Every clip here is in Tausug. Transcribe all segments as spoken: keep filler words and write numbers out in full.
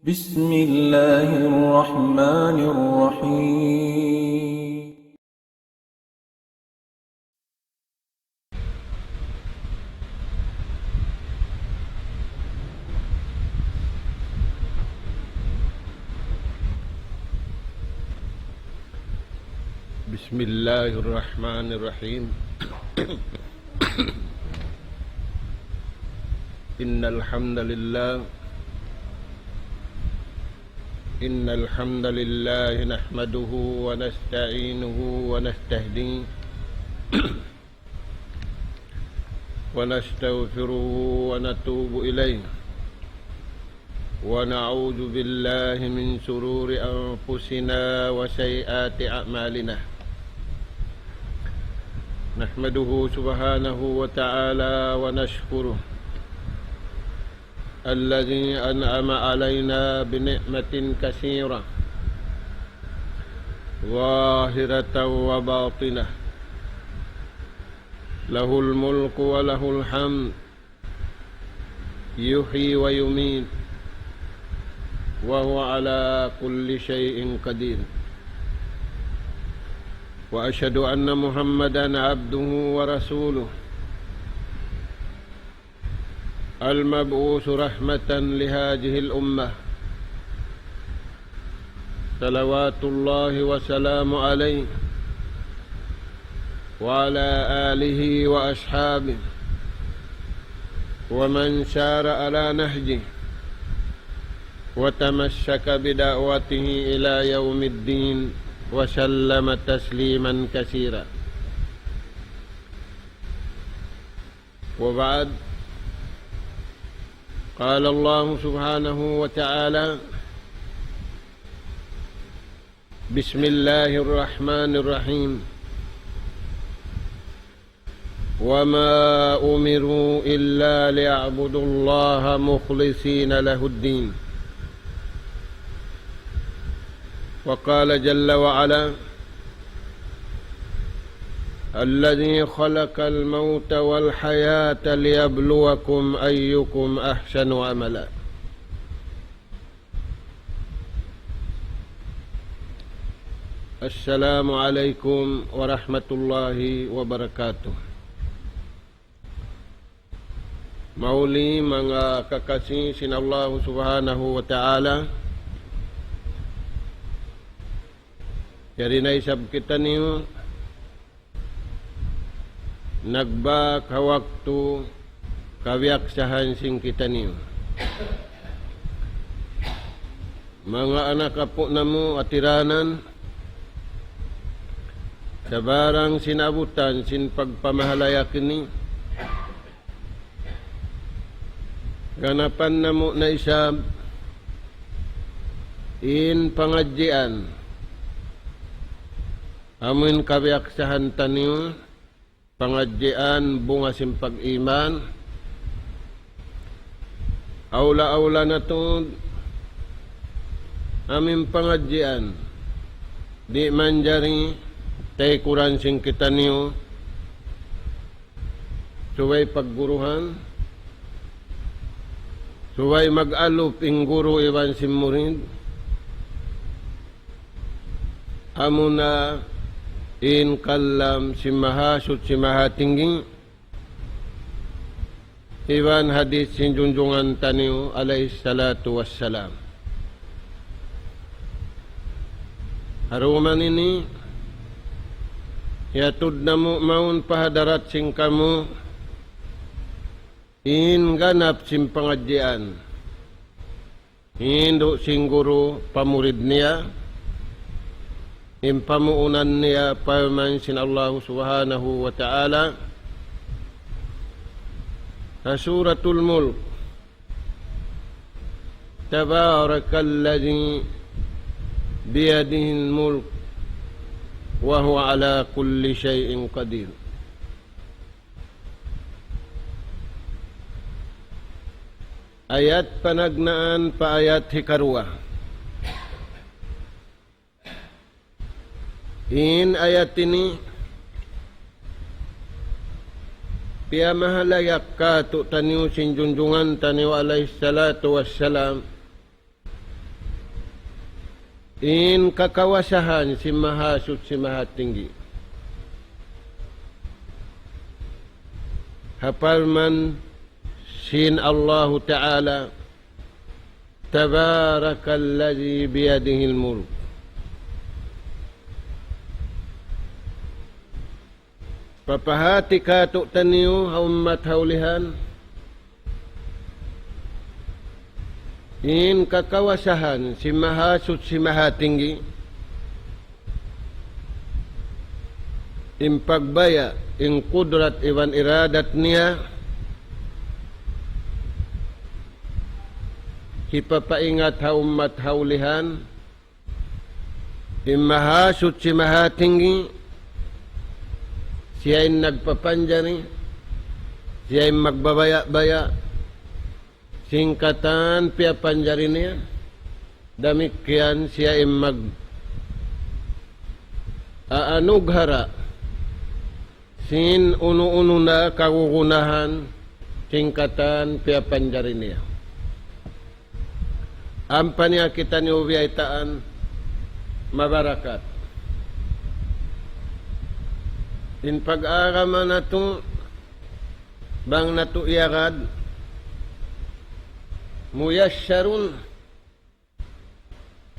بسم الله الرحمن الرحيم. بسم الله الرحمن الرحيم. إن الحمد لله، إن الحمد لله نحمده ونستعينه ونستهديه ونستغفره ونتوب إليه، ونعوذ بالله من شرور أنفسنا وسيئات أعمالنا. نحمده سبحانه وتعالى ونشكره الذي أنعم علينا بنعمة كثيرة ظاهرة وباطنة، له الملك وله الحمد، يحيي ويميت، وهو على كل شيء قدير. وأشهد أن محمدا عبده ورسوله، المبعوث رحمة لهذه الأمة، صلوات الله وسلامه عليه وعلى آله وأصحابه ومن سار على نهجه وتمسك بدعوته إلى يوم الدين، وسلم تسليما كثيرا. وبعد، قال الله سبحانه وتعالى: بسم الله الرحمن الرحيم. وما أمروا إلا ليعبدوا الله مخلصين له الدين. وقال جل وعلا: الذي خلق الموت والحياة ليبلوكم أيكم أحسن عملا. السلام عليكم ورحمة الله وبركاته. Mahuli manga kakasi sin Allahu Subhanahu wa Ta'ala, yari na isab kitaniyu nagbak ha waktu kabiyaksahan sin kitaniyu. Manga anak apu' namu' ha tiranan, sabarang sinabutan sin pagpamahalaya' ini, ganapan namu' na isab in pangadjian, amu in kabiyaksahan taniyu, pangadjian bunga sin pag-iman. Awla-awla na tuud amu in pangadjian di' manjari taykuran sin kitaniyu, subay pagguruhan, subay mag-alup in guru iban sin murid. Amuna in kalam sin Mahasuchi Mahatinggi, iban hadith sin junjungan taniyu alayhi salatu wassalam. Ha dum ini, hiyatud namu' mawn pa hadarat sin kamu in ganap sin pangadjian. Hindu' sin guru pa murid niya, in pamuunan niya parman sin Allahu Subhanahu wa Ta'ala ha Suratul Mulk: تبارك الذي بيده الملك وهو على كل شيء قدير. Ayat panagnaan pa ayat hikaruwa. In ayat ini piyamahalaya' kātu'niyu sin junjungan taniyu alayhi salatu wassalam, In kakawasahan sin Mahasuchi Mahatinggi. Ha parman sin Allahu Ta'ala, تبارك الذي بيده الملك. Papahati kātu'niyu ha ummat ha ulihan, in kakawasahan sin Mahasuchi Mahatinggi, in pagbaya', in kudrat iban iradat niya, hipapaingat ha ummat ha ulihan, in Mahasuchi Mahatinggi, siya in nagpapanjari, siya in magbabaya'-baya', sin katan piyapanjari niya, damikkiyan siya in mag-aanughara, sin unu-unu na kagunahan, sin katan piyapanjari niya. Ampa niya kitaniyu biyaytaan mabarakat. In pag-agama natu', bang natu' iyagad, muyassarun,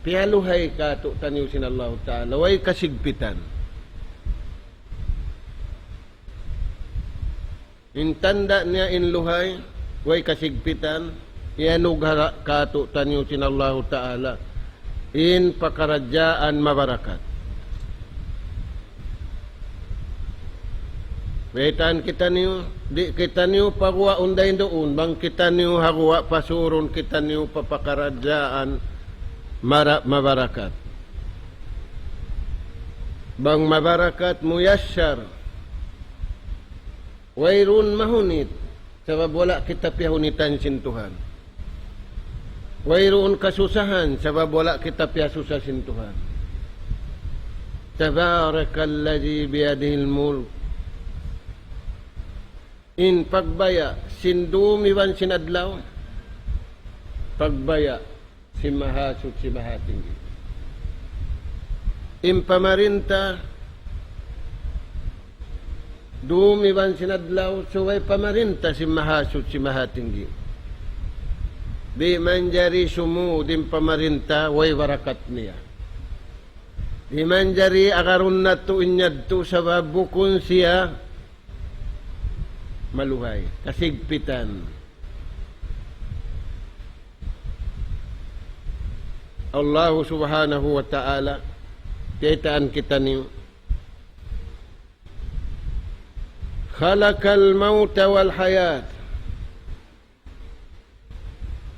piyaluhay kātu'niyu sin Allahu Ta'ala, way kasigpitan. In tanda' niya in luhay, way kasigpitan, iyanughara kātu'niyu sin Allahu Ta'ala, in pakaradjaan mabarakat. Baytaan kitaniyu, di' kitaniyu pa guwa' unday duun, bang kitaniyu ha guwa' pasurun kitaniyu pa pakaradjaan mara-, mabarakat. Bang mabarakat, muyassar. Wayruun mahunit, sabab wala' kita piyahunitan sin Tuhan. Wayruun kasusahan, sabab wala' kita piyasusa sin Tuhan. تبارك الذي بيده الملك. In pagbaya' sin dum iban sin adlaw, pagbaya' sin Mahasuchi Mahatinggi. In pamarinta, dum iban sin adlaw, subay pamarinta sin Mahasuchi Mahatinggi. Di' manjari sumud in pamarinta, way barakat niya. Di' manjari agarun natu' in yadtu sabab bukun siya maluhay, kasigpitan. Allahu Subhanahu wa Ta'ala, kiyaitaan kitaniyu. خلق الموت والحياة.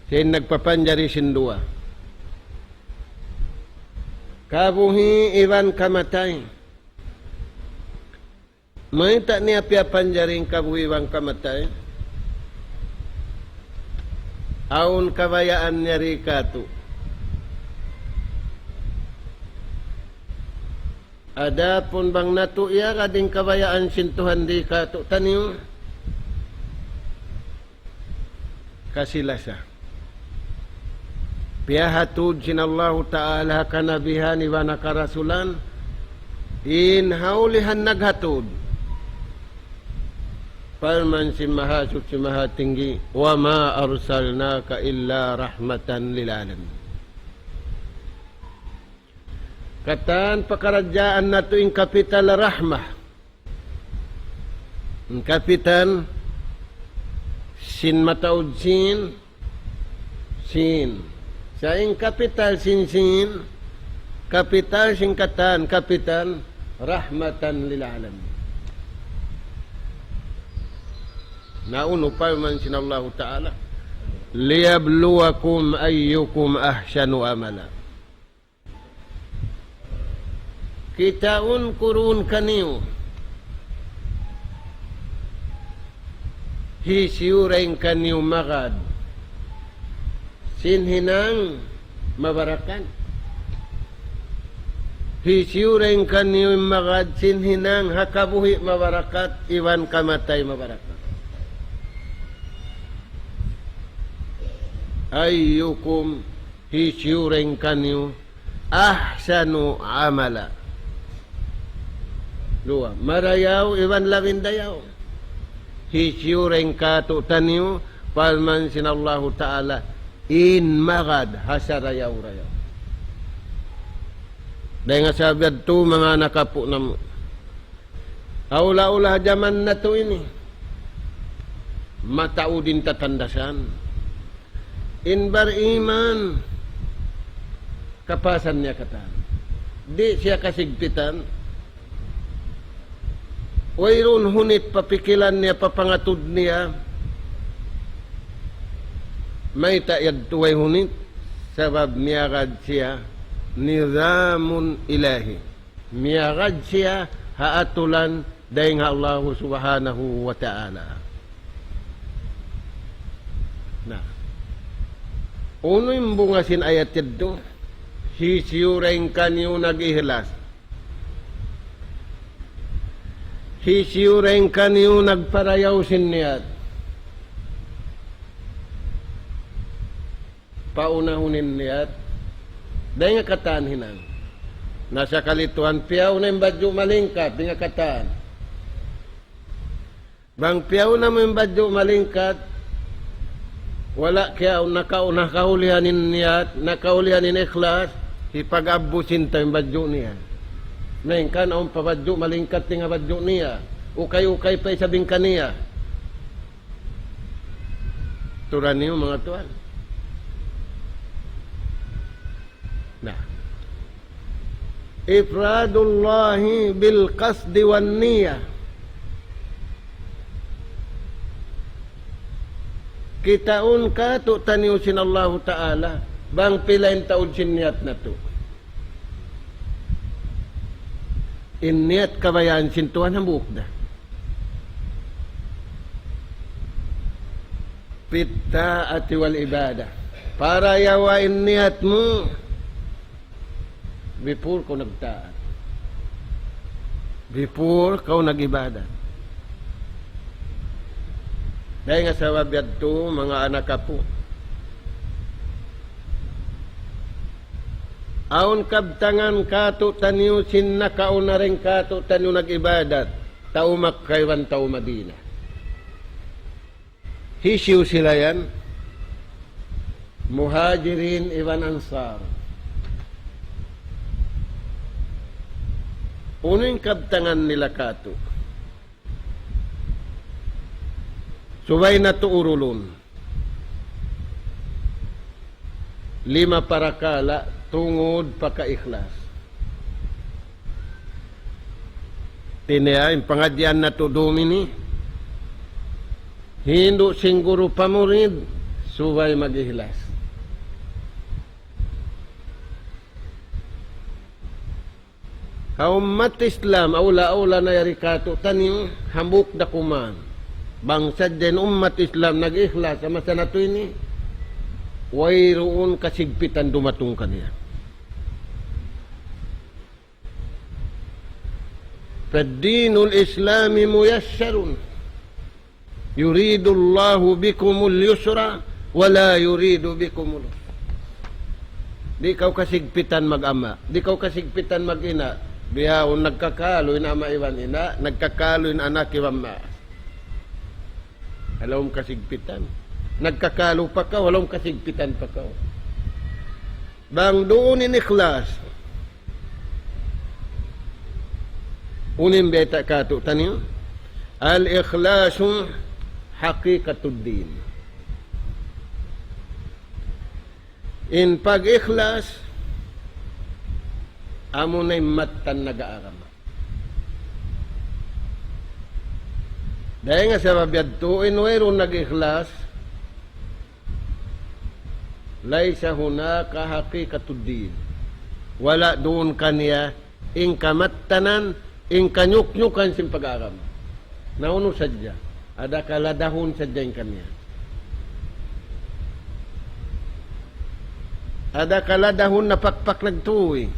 Siya in nagpapanjari sin duwa. Kabuhi' iban kamatay. Mayta' niya piyapanjari in kabuhi' iban kamatay? Awn kabayaan niya di kātu'. Adapun bang natu' iyagad in kabayaan sin Tuhan di kātu'niyu, kasi-lasa. Piyahatud sin Allahu Ta'ala ha kanabihan iban ha karasulan, in ha ulihan naghatud. Parman sin Mahasuchi Mahatinggi, وما أرسلناك إلا رحمة للعالمين. Katan pakaradjaan natu' in kapital rahmah. In kapital sin mataud sin, sin. Sa' in kapital sin sin, kapital sin katan, kapital رحمة للعالمين. Na unu parman sin Allahu Ta'ala, ليبلوكم أيكم أحسن عملا. Kitaun ku duun kaniyu. Hisiyu dayn kaniyu magad sin hinang mabarakat. Hisiyu dayn kaniyu magad sin hinang ha kabuhi' mabarakat iban kamatay mabarakat. أيكم, hisiyu dayn kaniyu أحسن عملا. Duwa, marayaw iban labin dayaw. Hisiyu dayn kātu'niyu, parman sin Allahu Ta'ala, in magad ha sarayaw-rayaw. Dayn ha sabab yadtu, manga anak apu' namu'. Awla-awla jaman natu' ini. Mataud in tatandasan. In bariman, kapasan niya katan. Di' siya kasigpitan. Wayruun hunit pa pikilan niya, pa pangatud niya. Mayta' yadtu way hunit? Sabab miyagad siya nizamun ilahi. Miyagad siya ha aturan dayn ha Allahu Subhanahu wa Ta'ala. Na, unu in bunga sin ayat yadtu? Hisiyu dayn kaniyu nag-ihlas? Hisiyu dayn kaniyu nagparayaw sin niyat? Paunahun in niyat. Dayn ha katan hinang. Na sakali tuwan, piyauna in badju' malingkat, dayn ha katan. Bang piyauna mu in badju' malingkat, wala' kiya nakauna, nakaulihan in niyat, nakaulihan in ikhlas, hipag-abbu sin tau in badju' niya. Malayngkan awn pa badju' malingkat dayn ha badju' niya. Ukay-ukay pa isab in kaniya. Turan niyu manga tuwan. Na. إفراد الله بالقصد والنية. Kitaun kātu'niyu sin Allahu Ta'ala, bang pila in taud sin niyat natu'. In niyat kabayaan sin Tuhan hambuuk da. في الطاعة والعبادة. Parayawa in niyat mu before kaw nagtaat. Before kaw nag-ibadat. Dayn ha sabab yadtu, manga anak apu'. Awn kabtangan kātu'niyu sin nakauna dayn kātu'niyu nag-ibadat, tau Makkah iban tau Madinah. Hisiyu sila yan? Muhajirin iban Ansar. Unu in kabtangan nila kātu'? Subay natu' urulun. Lima parakala' tungud pa kaikhlas. Tiniya, in pangadjian natu' dum ini, hindu' sin guru pa murid, subay mag-ihlas. Ha ummat Islam, awla-awla na yari kātu'niyu, hambuuk da kuman. Bang sadja in ummat Islam nag-ihlas ha masa natu' ini, wayruun kasigpitan dumatung kaniya. فدين الإسلام ميسر يريد الله بكم اليسر ولا يريد بكم العسر. Di' kaw kasigpitan mag-ama', di' kaw kasigpitan mag-ina'. Bihaun nagkakalu in ama' iban ina', nagkakalu in anak iban maas. Halaum kasigpitan. Nagkakalu pa kaw, halaum kasigpitan pa kaw. Bang duun in ikhlas. Unu in bayta' kātu'niyu? الإخلاص حقيقة الدين. In pag-ikhlas, amuna in mattan nag-aagama. Dayn ha sabab yadtu in wayruun nag-ikhlas, ليس هناك حقيقة الدين. Wala' duun kaniya in kamattanan, in kanyuknyukan sin pag-agama. Na unu sadja, ada kaladahun sadja in kaniya. Ada kaladahun napakpak nagtuy.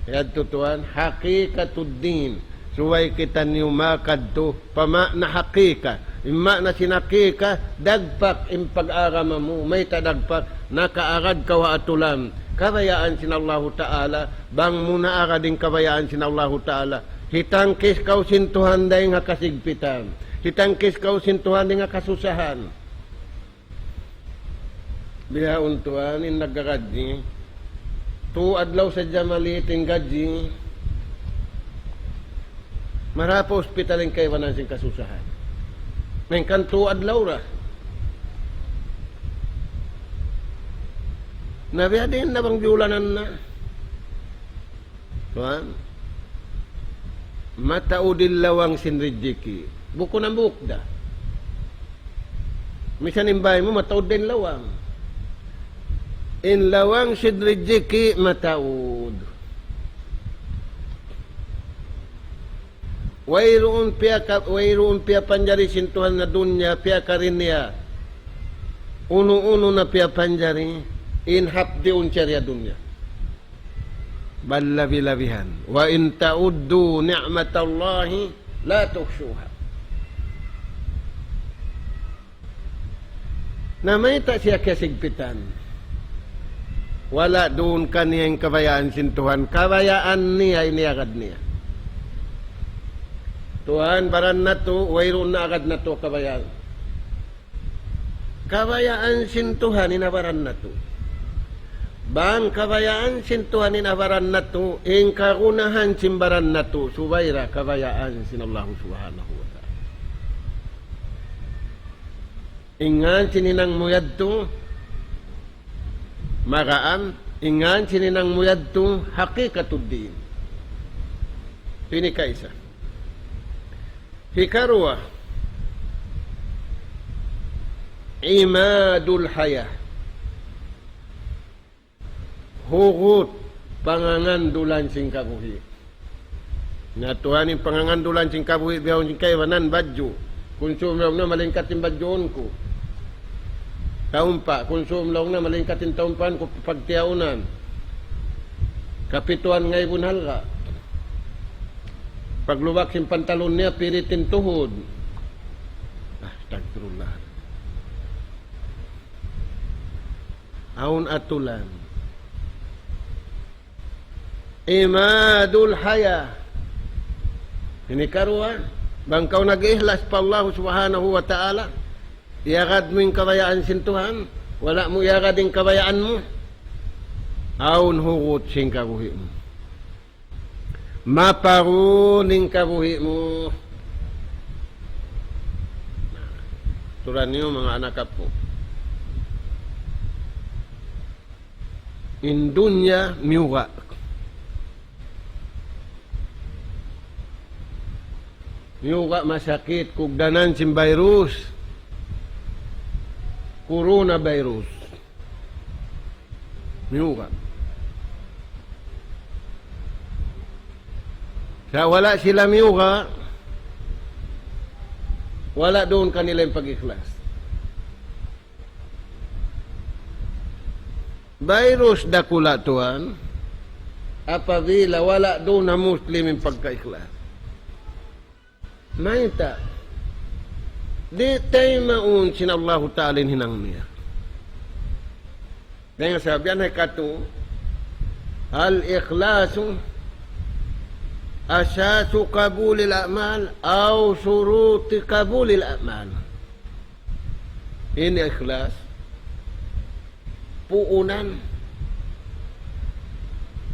Yadtu tuwan, حقيقة الدين. Subay kitaniyu makadtu pa ma'na hakika. In maana sin haqiqa, dagpak in pag-agama mu, mayta' dagpak, nakaagad kaw ha atulan. Kabayaan sin Allahu Ta'ala, bang mu naagad in kabayaan sin Allahu Ta'ala. Hitangkis kaw sin Tuhan dayn ha kasigpitan. Hitangkis kaw sin Tuhan dayn ha kasusahan. Bihaun tuwan in naggagadji. Tū adlaw sadja maliit in gadji. Mara pa hospital in kaibanan sin kasusahan. Hangkan tū adlaw ra. Na biya' diin na bang biyulanan na. Tuwan, mataud in lawang sin rijiki. Bukun hambuuk da. Misan in bāy mu mataud da in lawang. In lawang sin rijiki mataud. Wayruun piyaka-, wayruun piyapanjari sin Tuhan ha dunya, piyakari niya. Unu-unu na piyapanjari, in hapdiun siya ha dunya. Bal labi-labihan. وإن تعدوا نعمة الله لا تحصوها. Na mayta' siya kiyasigpitan? Wala' duun kaniya in kabayaan sin Tuhan. Kabayaan niya in iyagad niya. Tuhan, baran natu', wayruun na agad natu' kabayaan. Kabayaan sin Tuhan in ha baran natu'. Bang kabayaan sin Tuhan in ha baran natu', in kagunahan sin baran natu', subay da kabayaan sin Allah Subhanahu wa Ta'ala. In ngān sin hinang mu yadtu, magaan, in ngān sin hinang mu yadtu, haqiqatud din. Ini kaisa. Hikaruwa, imadul hayah. Hugut pangangandulan sin kabuhi'. Na tuwan in pangangandulan sin kabuhi', bihaun sin kaibanan badju'. Kunsum laung na malingkat in badjuun ku. Taumpa', kunsum laung na malingkat in taumpaan ku pagtiyaunan. Kapituan ngaybun halga'. Paglubak sin pantalun niya, pirit in tuhud. Astagfirullah. Awn atulan. Imadul hayah. Ini karuwa, bang kaw nag-ihlas pa Allah Subhanahu wa Ta'ala, iyagad mu in kabayaan sin Tuhan, wala' mu iyagad in kabayaan mu, awn hugut sin kabuhi' mu. Maparun in kabuhi' mu. Turan niyu manga anak apu'. In dunya miyuga'. Miyuga' masakit, kugdanan sin virus. Coronavirus. Miyuga'. Sa' wala' sila miyuga', wala' duun kanila in pag-ikhlas. Virus dakula' tuwan, apabila wala' duun ha Muslim in pagka-ikhlas. Mayta'? Di' taymaun sin Allahu Ta'ala in hinang niya. Dayn ha sabab yan, hikatu, الإخلاص أساس قبول الأعمال أو شروط قبول الأعمال. In ikhlas, puunan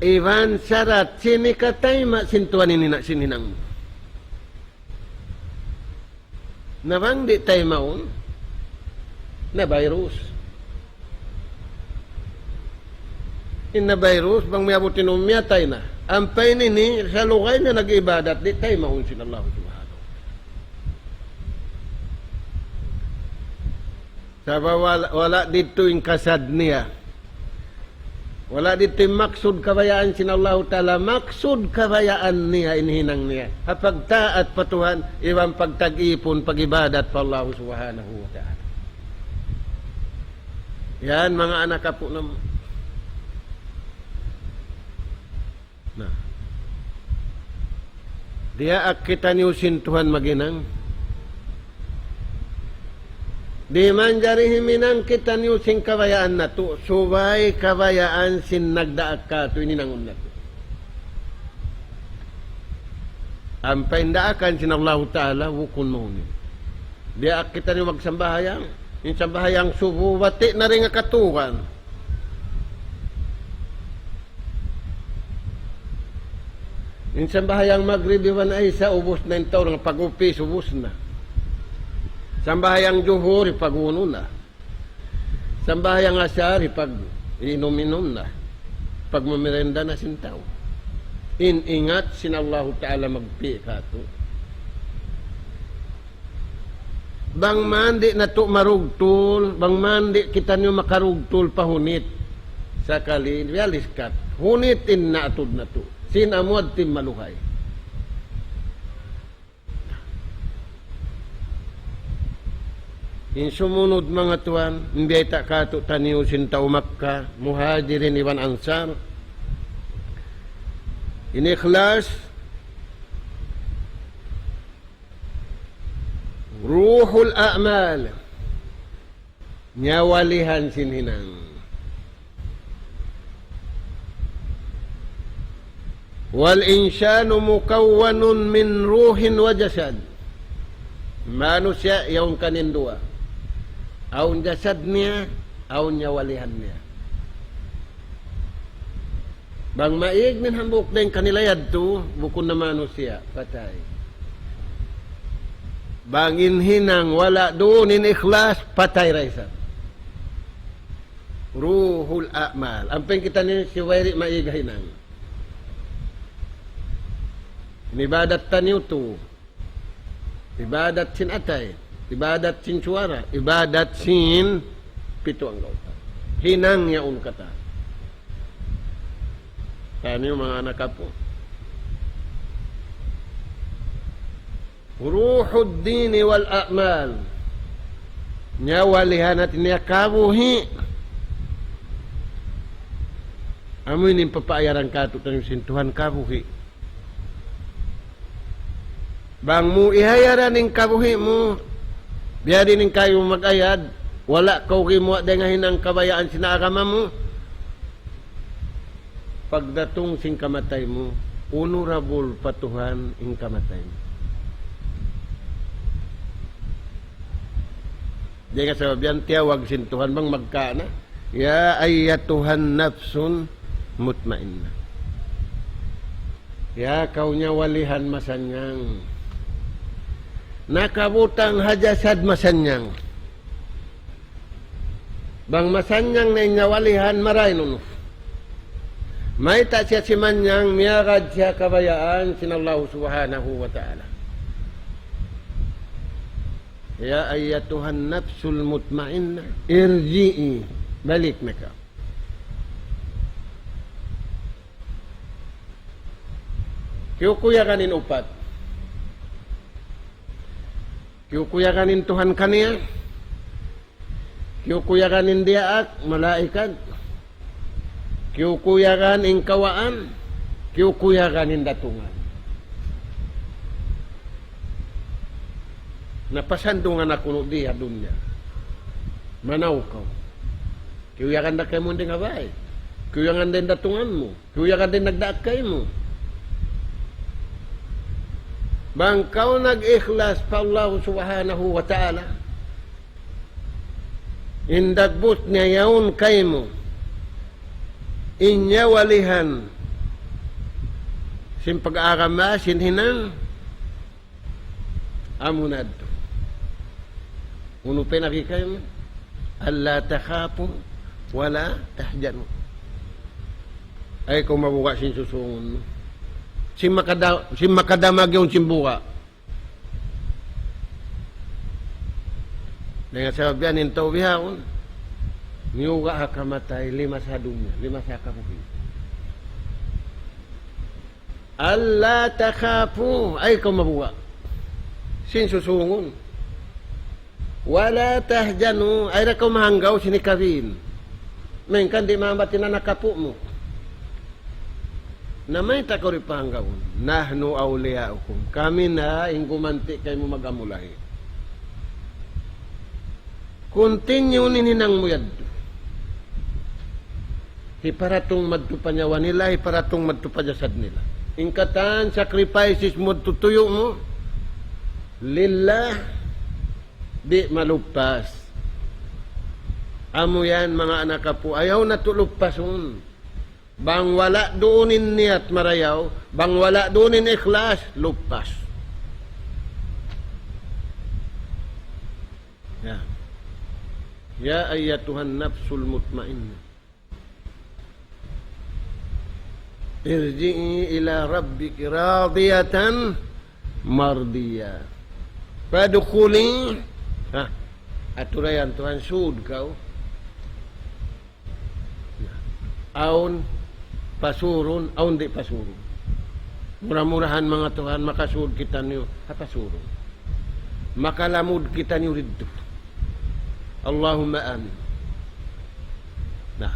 iban sarat sin hikatayma' sin Tuhan in hina-, sin hinang mu. Na bang di' taymaun, na virus. In na virus, bang miyabut in ummi, atay na. Ampa ini ini, sa lugay na nag-ibadat, di' taymaun sin Allah Subhanahu wa Ta'ala. Sabab wala', wala' didtu in kasad niya. Wala' didtu in maksud kabayaan sin Allahu Ta'ala. Maksud kabayaan niya in hinang niya ha pagtaat pa Tuhan, iban pagtag-ipun, pag-ibadat pa Allahu Subhanahu wa Ta'ala. Yan, manga anak apu' namu'. Na. Diyaak kitaniyu sin Tuhan maghinang. Di' manjari himinang kitaniyu sin kabayaan natu', subay kabayaan sin nagdaak kātu' in hinangun natu'. Ampa in daakan sin Allahu Ta'ala, bukun mahunit. Diyaak kitaniyu magsambahayang, in sambahayang subu, bati' na dayn ha katuran. In sambahayang Magrib iban Isa, ubus na in tau, pag-upis, ubus na. Sambahayang Juhur, pag-unu na. Sambahayang Asar, pag-inum-inum na. Pagmamirenda na sin tau. In ingat sin Allahu Ta'ala magpi' kātu'. Bang man di' natu' marugtul, bang man di' kitaniyu makarugtul pa hunit. Sakali, realiskat. Hunit in naatud natu'. Sin amu adtim maluhay. In sumunud, manga tuwan, in biyayta' kātu'niyu sin tau Makkah, Muhajirin iban Ansar. In ikhlas, روح الأعمال. Nyawalihan sin hinang. والإنسان مكون من روح وجسد. Manusiya' yaun kanin duwa. Awn jasad niya, awn nyawalihan niya. Bang maig in hambuuk dayn kanila yadtu, bukun na manusiya', patay. Bang in hinang wala' duun in ikhlas, patay da isab. روح الأعمال. Ampa in kitaniyu subay di' maig ha hinang. In ibadat taniyu tu, ibadat sin atay, ibadat sin suwara, ibadat sin pitu anggawta'. Hinang yaun katan. Taniyu manga anak apu'. روح الدين والأعمال. Nyawalihan hati niya kabuhi'. Amu ini in papaayaran kātu'niyu sin Tuhan, kabuhi'. Bang mu ihayaran in kabuhi' mu, biya' diin in kayu mag-ayad, wala' kaw gimuwa' dayn ha hinang kabayaan sin agama mu. Pagdatung sin kamatay mu, honorable pa Tuhan in kamatay mu. Dayn ha sabab yan tiyawag sin Tuhan bang magka na, يا أيتها النفس المطمئنة. Ya kaw nyawalihan masannyang. Nakabutang ha jasad masannyang. Bang masannyang na in nyawalihan, marayaw unu. Mayta' siya simannyang, miyagad siya kabayaan sin Allah Subhanahu wa Ta'ala. يا أيتها النفس المطمئنة ارجعي. Balik na kaw. Kiyukuyagan in upat. Kiyukuyagan in Tuhan kaniya. Kiyukuyagan in diyaak, malaikat. Kiyukuyagan in kawaan. Kiyukuyagan in datungan. Na pasandungan aku nu di ha dunya. Manaw kaw. Kiyuyagan da kaymu dayn ha bay. Kiyuyagan da in datungan mu. Kiyuyagan da in nagdaak kaymu. Bang kaw nag-ikhlas pa Allah Subhanahu wa Ta'ala, in dagbus niya yaun kaymu, in nyawalihan sin pag-agama, sin hinang, amuna yadtu. Unu pa in agi kaymu? ألا تخافوا ولا تحزنوا. Ayaw kaw mabuga' sin susungun mu. Sin makada-, sin makadamag yaun sin buga'. Dayn ha sabab yan in tau bihaun, miyuga' ha kamatay, limas ha dunya, limas ha kabuhi'. ألا تخافوا, ayaw kaw mabuga' sin susungun. ولا تحزنوا, ayaw da kaw mahanggaw sin hikabin. Malayngkan di' mahambat in anak apu' mu. Na mayta' kaw di' pahanggawun? نحن أولياؤكم. Kami na in gumanti' kaymu mag-amulahi. Continue in hinang mu yadtu. Hiparatung madtu pa nyawa nila, hiparatung madtu pa jasad nila. In katan sacrifices mu yadtu, tuyu' mu, lillah, di' maluppas. Amu yan, manga anak apu', ayaw natu' luppasun. Bang wala' duun in niyat marayaw, bang wala' duun in ikhlas, luppas. Ya. يا أيتها النفس المطمئنة ارجعي إلى ربك راضية مرضية فادخلي. Ha, aturayan Tuhan, sud kaw. Awn pasurun, awn di' pasurun. Mura-murahan, manga tuwan, makasud kitaniyu ha pasurun. Makalamud kitaniyu didtu. Allahumma amin. Na.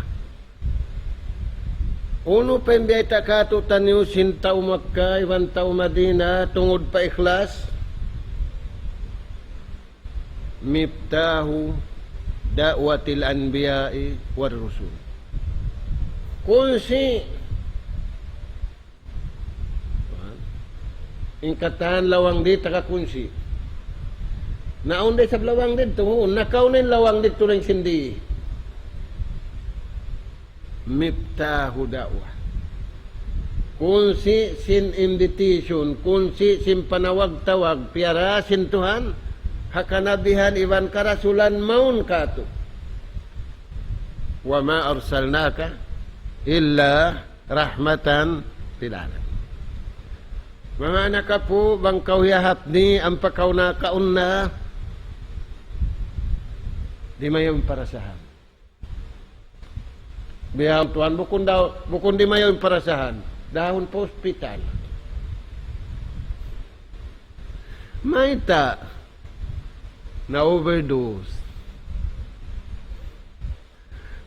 Unu pa in biyayta' kātu'niyu sin tau Makkah iban tau Madinah tungud pa ikhlas? مفتاح دعوة الأنبياء والرسل. Kunsi'. In katan lawang di' taga kunsi'. Na awn da isab lawang didtu, hu, nakaw na in lawang didtu dayn sin di'. مفتاح دعوة. Kunsi' sin invitation, kunsi' sin panawag-tawag, piyara sin Tuhan, ha kanabihan iban karasulan mawn kātu'. وما أرسلناك إلا رحمة للعالمين. Manga anak apu', bang kaw hiyahapni' ampa kaw nakauna, di' mayan parasahan. Biya' tuwan, bukun daw, bukun di' mayan parasahan. Dahun pa hospital. Mayta'? Na-overdose.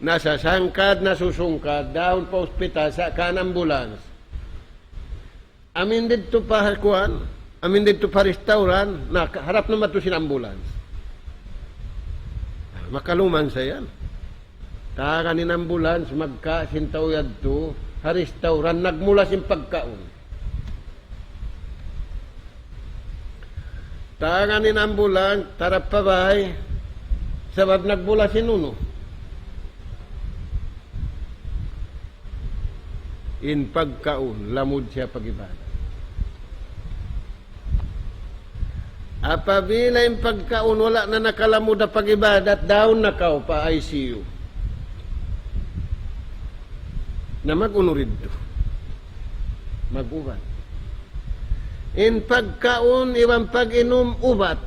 Nasasangkad, nasusungkad, dahun pa hospital, sa' kan ambulance. Amin didtu pa kuwan, amin didtu pa restaurant, na, harap na madtu sin ambulance. Makaluman sa yan. Tagan in ambulance, magka sin tau yadtu, ha restaurant, nagmulas in pagkaun. Tagan in ambulance, tarap pa bay, sabab nagmulas in unu. In pagkaun, lamud siya pag-ibadat. Apabila in pagkaun wala' na nakalamud ha pag-ibadat, dahun na kaw pa I C U. Na mag-unu didtu? Mag-ubat. In pagkaun iban pag-inum ubat.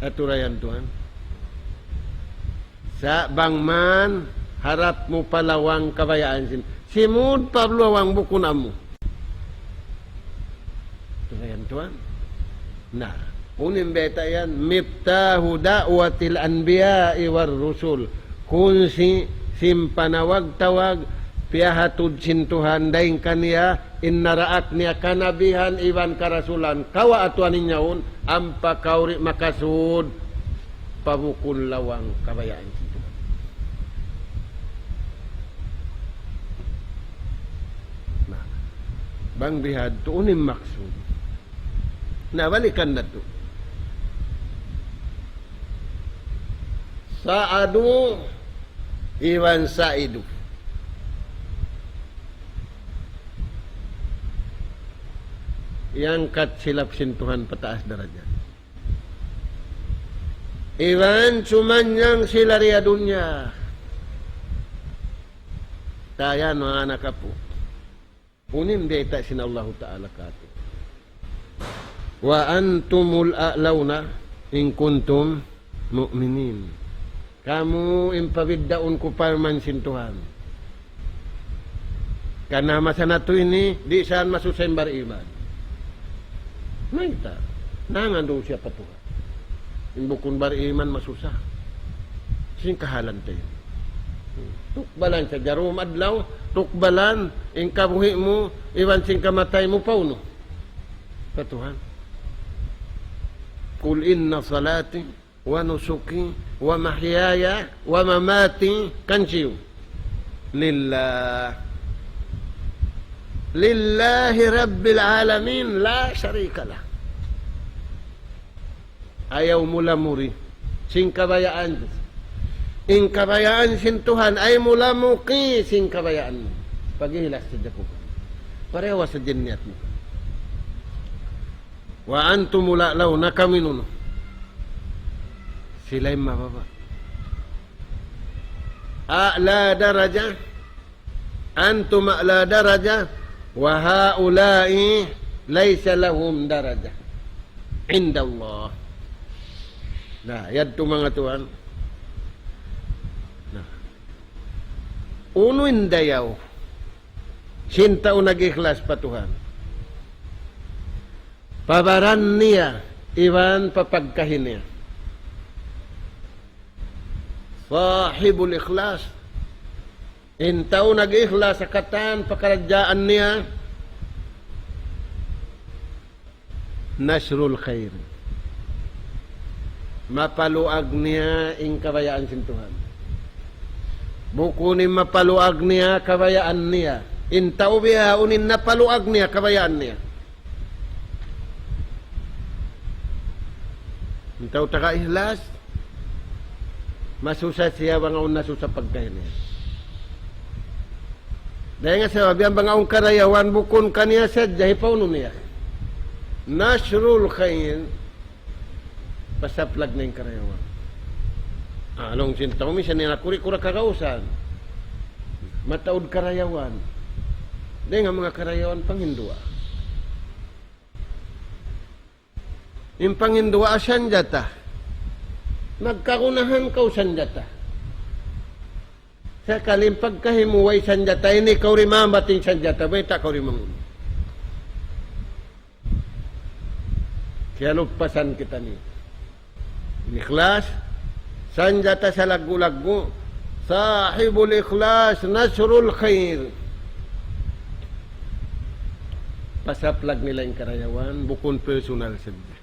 Aturayan Tuhan. Sa' bang man harap mu pa lawang kabayaan sin. Simud pa lawang bukun amu. Aturayan Tuhan. Na, unu in bayta' yan? مفتاح دعوة الأنبياء والرسل. Kunsi' sin panawag-tawag, piyahatud sin Tuhan dayn kaniya, in naraak niya kanabihan iban karasulan, kawa' atuan in yaun, ampa kaw di' makasud pa bukun lawang kabayaan sin Tuhan. Na, bang bihadtu, unu in maksud? Na, balikan natu'. Sa'adu iban Sa'idu. Iyangkat sila sin Tuhan pataas darajat. Iban sumannang sila di ha dunya. Tayan, manga anak apu'. Unu in bayta' sin Allahu Ta'ala kātu'. وأنتم الأعلون إن كنتم مؤمنين. Kamu in pabiddaun ku, parman sin Tuhan. Karna' masa natu' ini, di' sa masusa in bariman. Mayta'? Nangandu' siya pa Tuhan. In bukun bariman masusa. Sin kahalan ta ini. Tukbalan sa jarum adlaw, tukbalan in kabuhi' mu, iban sin kamatay mu pa unu? Pa Tuhan. قل إن صلاتي ونسكي ومحياي ومماتي, kan siyu? لله. لله رب العالمين لا شريك له. Ayaw mu lamuri sin kabayaan. In kabayaan sin Tuhan, ayaw mu lamuki sin kabayaan. Pag-ihlas sadja kaw. Parehawa sadja in niyat mu. وأنتم الأعلون, na kami nunu. Sila in mababa'. أعلى درجة, أنتم أعلى درجة, وهؤلاء ليس لهم درجة عند الله. Na, yadtu manga tuwan. Na. Unu in dayaw sin tau nag-ikhlas pa Tuhan? Pa baran niya, iban pa pagkahi niya. صاحب الإخلاص. In tau nag-ikhlas ha katan pakaradjaan niya, نشر الخير. Mapaluag niya in kabayaan sin Tuhan. Bukun in mapaluag niya kabayaan niya. In tau bihaun in napaluag niya kabayaan niya. In tau taga ikhlas, masusa siya bang awn nasusa pagkahi niya. Dayn ha sabab yan bang awn karayawan bukun kaniya sadja, hipaunu niya. نشر الخير, pasaplag niya in karayawan. Ah, laung sin tau, misan in aku di' ku da kagausan. Mataud karayawan. Dayn ha manga karayawan panghinduwaa. In panghinduwaa sanjata. Nagkagunahan kaw sanjata. Sakali in pagkahi mu way sanjata, ini kaw di' mambat in sanjata, mayta' kaw di' mangunu. Kiyalupasan kita ini. In ikhlas, sanjata salaggu'-laggu', صاحب الإخلاص نشر الخير. Pasaplag nila in karayawan, bukun personal sadja.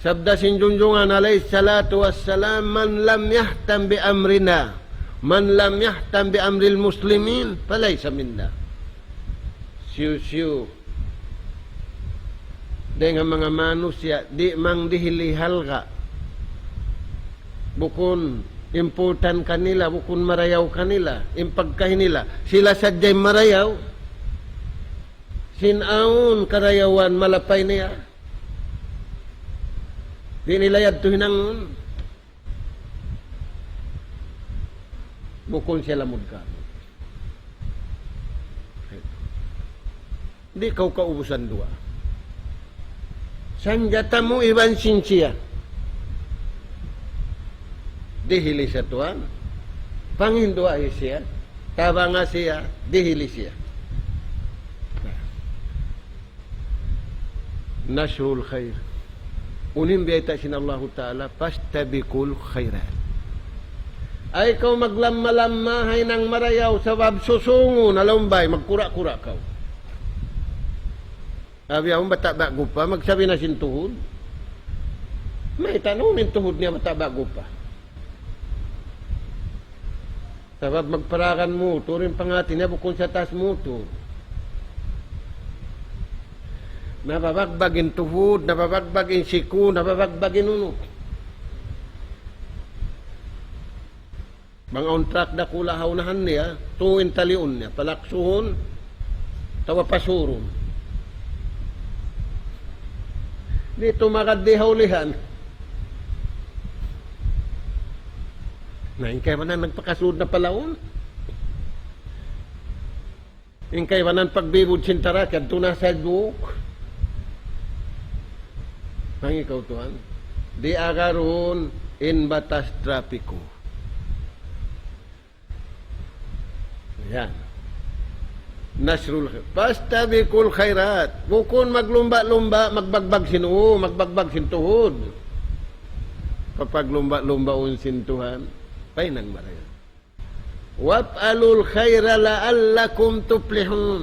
Sabda sin Junjungan alayhi salatu wassalam, من لم يهتم بأمرنا، من لم يهتم بأمر المسلمين، فليس منا. Siyu-siyu dayn ha manga manusiya' di' mangdihili halga'. Bukun important kanila, bukun marayaw kanila in pagkahi nila. Sila sadja in marayaw. Sin awn karayawan malapay niya. Di' nila yadtu hinangun. Bukun siya lamud kamu. Di' kaw kaubusan duwaa. Sanjata mu iban sin siya. Dihili sa Tuhan. Panghinduwaa siya. Tabanga siya. Dihili siya. نشر الخير. Unu in biyayta' sin Allahu Ta'ala, فاستبقوا الخيرات. Ay kaw maglamma-lamma ha hinang marayaw, sabab susungun, alam bay, magkura-kura kaw. Abi, awn bata' ba'gu pa, magsabi na sin tuhud. Mayta' unu in tuhud niya bata' ba'gu pa. Sabab magparagan mutur, in panghati niya bukun sa taas mutur. Nababagbag in tuhud, nababagbag in siku, nababagbag in unu. Bang awn truck dakula' ha unahan niya, tuud in taliun niya, palaksuhun, atawa pasurun. Di' tumagad di' ha ulihan. Na, in kaibanan nagpakasud na palaun. In kaibanan pagbibud sin truck, yadtu na sidewalk. Mangi' kaw tuwan. Di' agarun in batas trapiko. Yan. نشر الخير. فاستبقوا الخيرات. Bukun maglumba'-lumba', magbagbag sin uu, magbagbag sin tuhud. Papaglumba'-lumbaun sin Tuhan, pa hinang marayaw. وافعلوا الخير لعلكم تفلحون.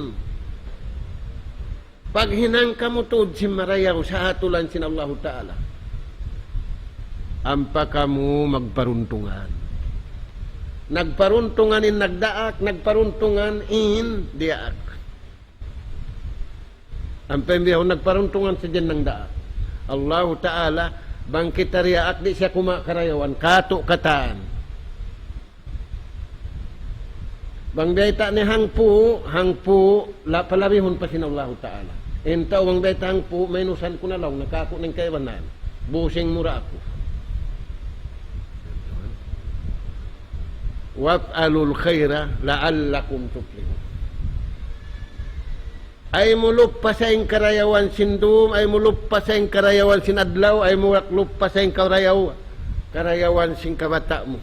Paghinang kamu tuud sin marayaw sa atulan sin Allahu Ta'ala. Ampa kamu magparuntungan. Nagparuntungan in nagdaak, nagparuntungan in diyaak. Ampa in bihaun nagparuntungan sadja in nagdaak. Allahu Ta'ala, bang kita diyaak di' siya kumawa' karayawan, katu' katan. Bang biyayta' niya hangpu', hangpu', la, palabihun pa sin Allahu Ta'ala. In tau bang biyayta' hangpu', mainusan ku na laung, nakaku' na in kaibanan. Busing mura aku. وافعلوا الخير لعلكم تفلحون. Ayaw mu lupasa in karayawan sin dum, ayaw mu lupasa in karayawan sin adlaw, ayaw mu lupasa in karayaw-, karayawan sin kabata' mu,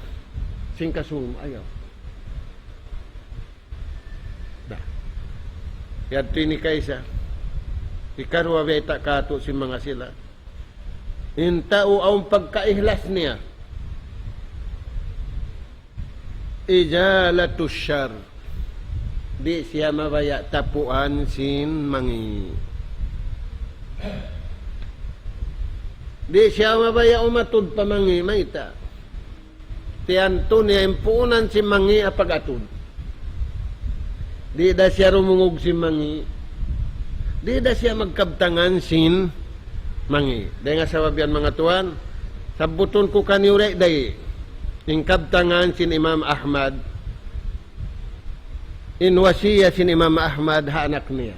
sin kasum, ayaw. Na. Yadtu ini kaisa. Ikaruwa bayta' katu' sin manga sila. In tau awn pagkaihlas niya. إزالة الشر. Di' siya mabaya' tapuan sin mangi'. Di' siya mabaya' umatud pa mangi', mayta'? Tiyantu niya in puunan sin mangi' ha pag-atud. Di' da siya rumungug sin mangi'. Di' da siya magkabtangan sin mangi'. Dayn ha sabab yan, manga tuwan, sabbutun ku kaniyu da-, dayn in kabtangan sin Imam Ahmad, in wasiyat sin Imam Ahmad ha anak niya.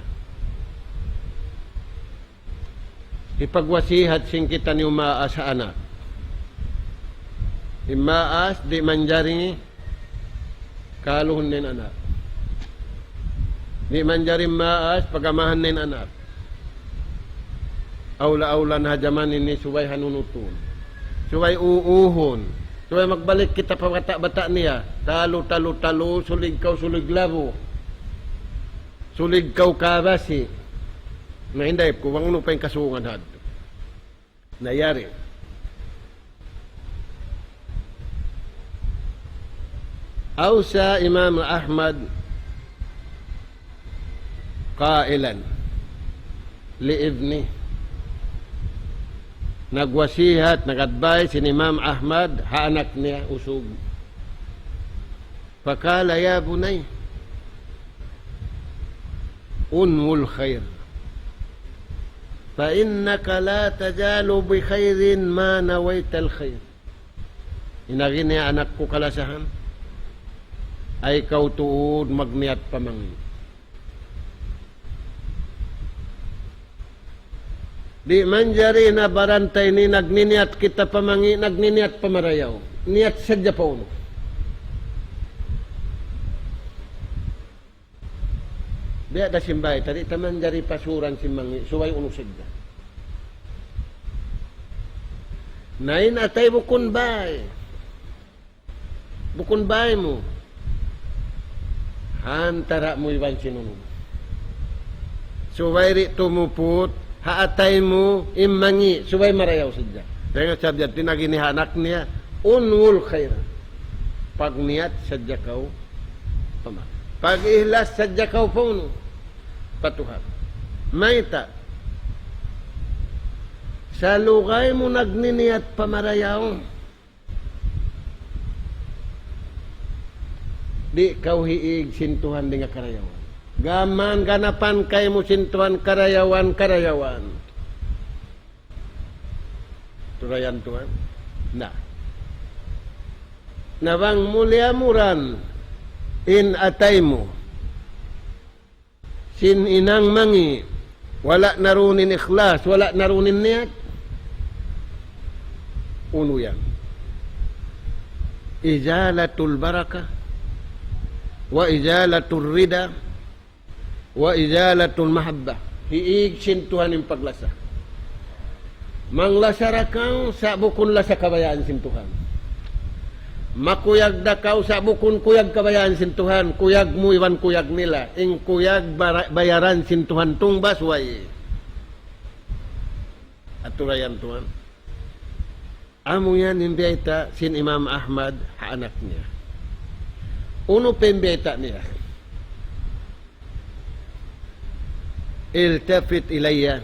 Hipagwasiyat sin kitaniyu maas ha anak. In maas, di' manjari kaluhun in anak. Di' manjari maas, pagamahan in anak. Awla-awla na ha jaman ini subay hanunutun. Subay uuhun. Subay magbalik kita pa bata'-bata' niya. Talu, talu, talu, sulig kaw, sulig labu. Sulig kaw kabasi. Na, hinday ku, bang unu pa in kasungan hadtu. Na yari. أوصى الإمام أحمد قائلا لابنه. Nagwasiyat, nag-advise in Imam Ahmad ha anak niya usug. فقال: يا بني، انو الخير، فإنك لا تزال بخير ما نويت الخير. In agi niya, anak ku kalasahan, ayaw kaw tuud magniyat pa mangi'. Di' manjari na barantay ini nagniniyat kita pa mangi', nagniniyat pa marayaw. Niyat sadja pa unu. Biya' da sin bāy, di' ta manjari pasuran sin mangi', subay unu sadja. Na in atay bukun bāy. Bukun bāy mu. Ha antara' mu iban sin unu. Subay di' tumuput, ha atay mu, in mangi', subay marayaw sadja. Dayn ha sabab yan, in agi niya ha anak niya, انو الخير. Pagniyat sadja kaw pa ma-, pag-ihlas sadja kaw pa unu, pa Tuhan. Mayta'? Salugay mu nagniniyat pa marayaw. Di' kaw hiig sin Tuhan dayn ha karayawan. Gām ganapan kaymu sin Tuhan karayawan, karayawan. Turayan Tuhan. Na. Na bang mu liyamuran in atay mu sin hinang mangi', wala' na duun in ikhlas, wala' na duun in niyat. Unu yan? إزالة البركة وإزالة الرضا وإزالة المحبة. Hiig sin Tuhan in paglasa. Manglasa da kaw, sa' bukun lasa kabayaan sin Tuhan. Makuyag da kaw, sa' bukun kuyag kabayaan sin Tuhan. Kuyag mu iban kuyag nila. In kuyag bara-, bayaran sin Tuhan tungbas way. Aturan yan, tuwan. Amu yan in biyayta' sin Imam Ahmad ha anak niya. Unu pa in biyayta' niya? التفت إلي.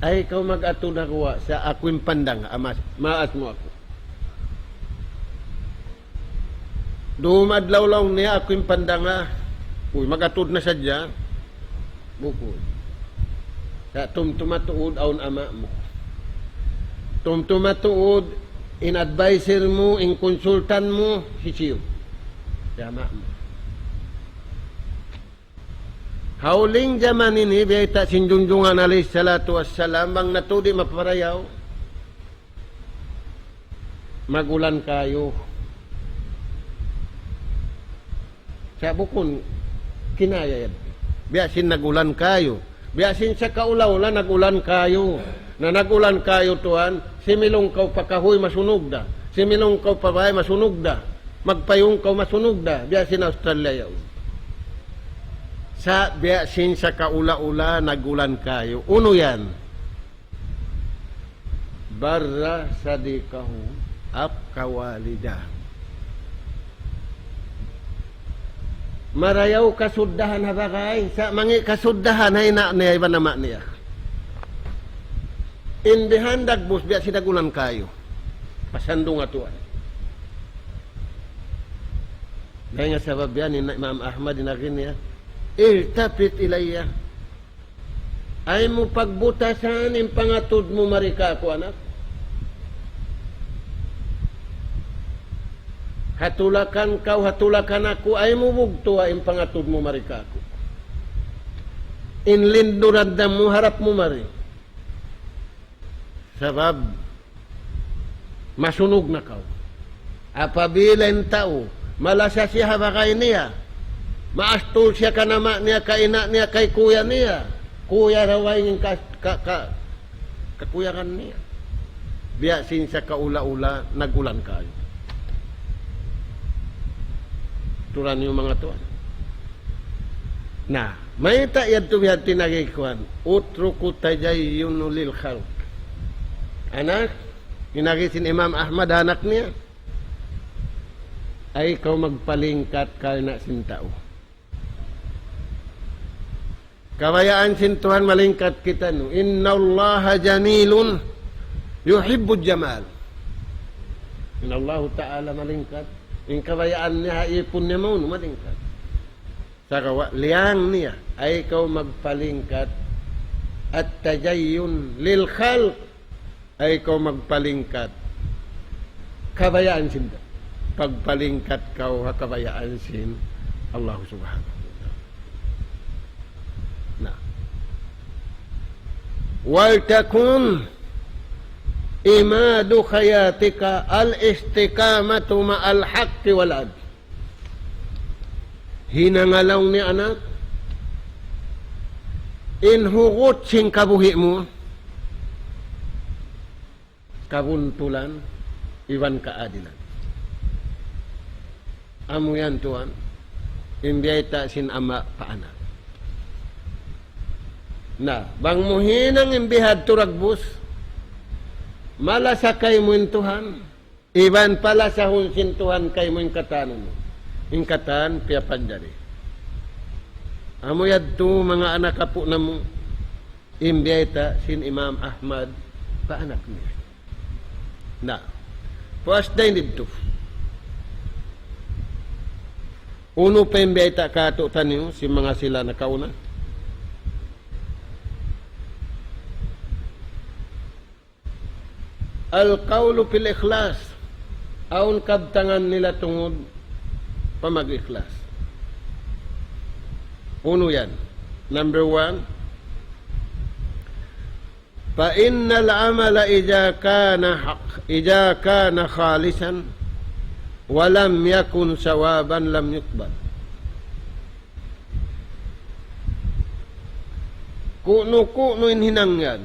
Ay kaw mag-atud ha guwa' sa aku in pandanga, amas, maas mu aku. Dum adlaw laung niya aku in pandanga, uy, mag-atud na sadja. Bukun. Sa tumtuma tuud awn ama' mu. Tumtuma tuud in adviser mu, in konsultan mu, hisiyu? Hi ama' mu. Ha huling jaman ini, biyayta' sin Junjungan alayhi salatu wassalam, bang natu' di' maparayaw, mag-ulan kayu. Sa' bukun kinaya yan. Biya' sin nag-ulan kayu. Biya' sin sa kaula-ula nag-ulan kayu. Na nag-ulan kayu tuwan, similung kaw pa kahuy masunug da. Similung kaw pa bay masunug da. Magpayung kaw masunug da. Biya' sin Australia yaun. Sa' biya' sin sa kaula-ula nag-ulan kayu. Unu yan? برّ صديقه أبقى والداه. Marayaw kasuddahan ha bagay, sa' mangi' kasuddahan ha ina' niya iban ama' niya. In bihan dagbus biya' sin nag-ulan kayu. Pasandung atuan. Dayn ha sabab yan, in Imam Ahmad in agi niya, التفت إلي. Ay mu pagbutasan in pangatud mu mari kāku', anak. Ha tulakan kaw, ha tulakan aku, ay mu bugtua in pangatud mu mari kāku'. In linduran da mu harap mu mari. Sabab masunug na kaw. Apabila in tau malasa siya ha bagay niya, maastul siya kan ama' niya, kan ina' niya, kan kuya niya, kuya ra way in ka, ka, ka, kakuyagan niya. Biya' sin sa kaula-ula nag-ulan kayu. Turan niyu manga tuwan. Na, mayta' yadtu biya' tinagi kuwan, اترك التزين للخلق. Anak, in agi sin Imam Ahmad anak niya, ay kaw magpalingkat karna' sin tau. Kabayaan sin Tuhan malingkat kitaniyu. إن الله جميل يحب الجمال. In Allahu Ta'ala malingkat. In kabayaan niya ha ipun niya maunu malingkat. Sagawa' liyang niya, ay kaw magpalingkat. التزين للخلق. Ay kaw magpalingkat kabayaan sin, pagpalingkat kaw ha kabayaan sin Allah Subhanahu wa Ta'ala. Na. ولتكن عماد حياتك الاستقامة مع الحق والعدل. Hinanga laung niya anak, in hugut sin kabuhi' mu, kabuntulan, iban kaadilan. Amu yan tuwan, in biyayta' sin ama' pa anak. Na, bang mu hinang in bihadtu dagbus, malasa kaymu in Tuhan, iban palasahun sin Tuhan kaymu in katan mu. In katan piyapanjari. Amu yadtu manga anak apu' namu', in biyayta' sin Imam Ahmad pa anak niya. Na, puas dayn didtu. Unu pa in biyayta' kātu'niyu sin manga sila nakauna? القول في الإخلاص. Awn kabtangan nila tungud pa mag-ikhlas. Unu yan? Number one, فإن العمل إذا كان حق، إذا كان خالصا ولم يكن صوابا لم يقبل. Kunu-kunu in hinang yan,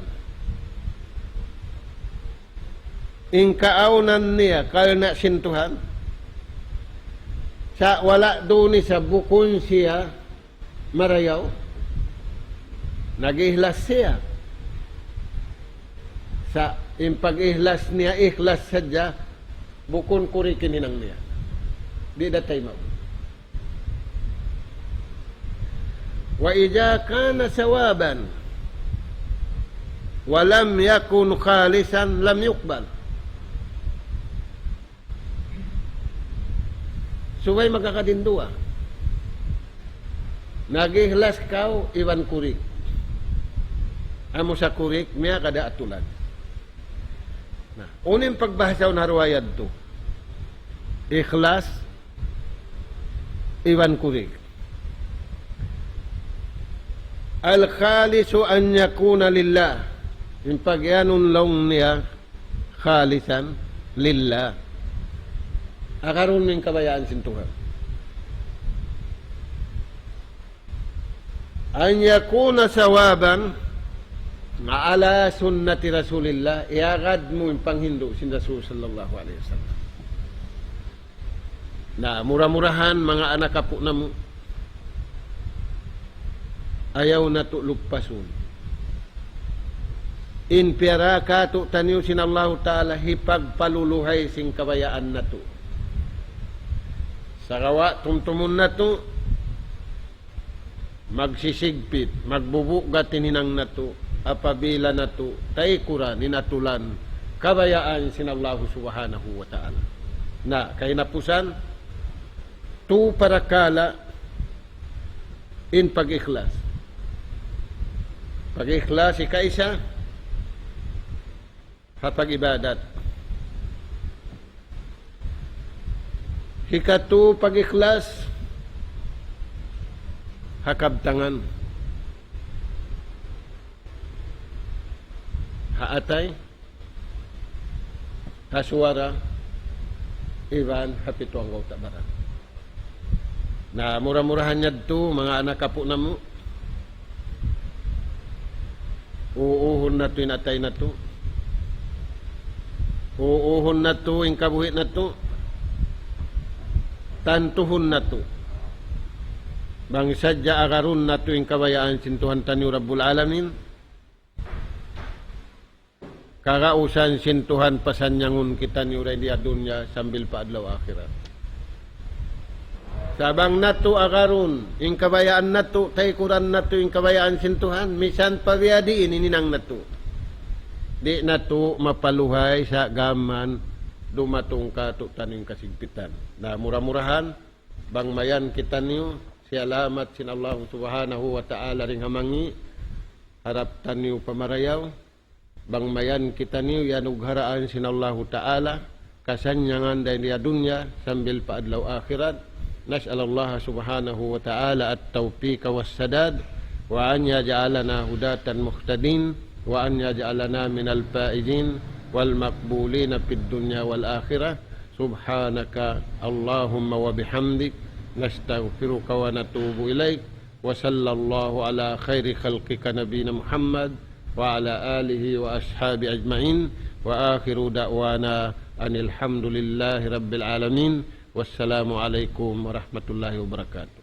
in kaawnan niya karna' sin Tuhan, sa' wala' duun isab, bukun siya marayaw, nag-ihlas siya. Sa' in pag-ihlas niya, ihlas sadja, bukun kurik in hinang niya. Di' da taymaun. وإذا كان صوابا ولم يكن خالصا لم يقبل. Subay magkakadinduwa. Nag-ihlas kaw iban kurik. Amu sa kurik, miyagad ha atulan. Na, unu in pagbahasahun ha duwa yadtu? Ikhlas iban kurik. الخالص أن يكون لله. In pagiyanun laung niya khalisan lillah. Agarun in kabayaan sin Tuhan. أن يكون صوابا على سنة رسول الله, iyagad mu in panghindu' sin Rasul sallallahu alayhi wasallam. Na, mura-murahan, manga anak apu' namu', ayaw natu' luppasun in piyara kātu'niyu sin Allahu Ta'ala hipagpaluluhay sin kabayaan natu'. Sagawa' tumtumun natu', magsisigpit, magbubugat in hinang natu', apabila natu' taykuran in atulan kabayaan sin Allahu Subhanahu wa Ta'ala. Na, kahinapusan, tu parakala' in pag-ikhlas. Pag-ikhlas, ikaisa, ha pag-ibadat. Hikatu, pag-ikhlas ha kabtangan, ha atay, ha suwara, iban ha pitu anggawta' baran. Na, mura-murahan yadtu, manga anak apu' namu', uuhun natu' in atay natu'. Uuhun natu' in kabuhi' natu'. Tantuhun natu'. Bang sadja agarun natu' in kabayaan sin Tuhan taniyu Rabbul Alamin, kagausan sin Tuhan pasannyangun kitaniyu dayn di ha dunya sambil pa adlaw akhirat. Sa' bang natu' agarun in kabayaan natu', taykuran natu' in kabayaan sin Tuhan, misan pa biya' diin in hinang natu', di' natu' mapaluhay sa' gām dumatung kātu'niyu in kasigpitan. Na, mura-murahan, bang mayan kitaniyu siyalamat sin Allah Subhanahu wa Ta'ala dayn ha mangi', harap taniyu pamarayaw. Bang mayan kitaniyu iyanugharaan sin Allahu Ta'ala kasannyangan dayn di ha dunya sambil pa adlaw akhirat. نسأل الله سبحانه وتعالى التوفيق والسداد، وأن يجعلنا هداة مهتدين، وأن يجعلنا من الفائزين والمقبولين في الدنيا والآخرة. سبحانك اللهم وبحمدك، نستغفرك ونتوب إليك. وصلى الله على خير خلقك نبينا محمد وعلى آله وأصحابه أجمعين. وآخر دعوانا أن الحمد لله رب العالمين. والسلام عليكم ورحمة الله وبركاته.